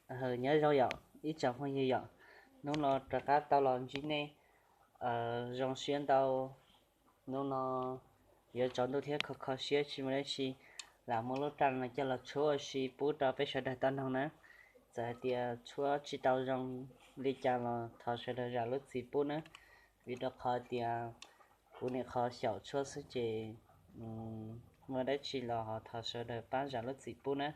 Nyob zoo yom ib tsoom phooj ywg yom, hnub no rov qab tau los ntsib nej zoo siab ntau. Hnub no yuav tsaus ntuj thiab kho kho siab tsis muaj dab tsi, lam muab lub raj no coj los tshuab ua si pub rau peb sawv daws tau noog na. Txawm hais tias tshuab tsis tau zoo li cas los thov sawv daws zam lub txim pub na, vim rau qhov tias kuv nim qhov xyaum tshuab xwb ces muaj dab tsi los ho thov sawv daws pab zam lub txim pub na.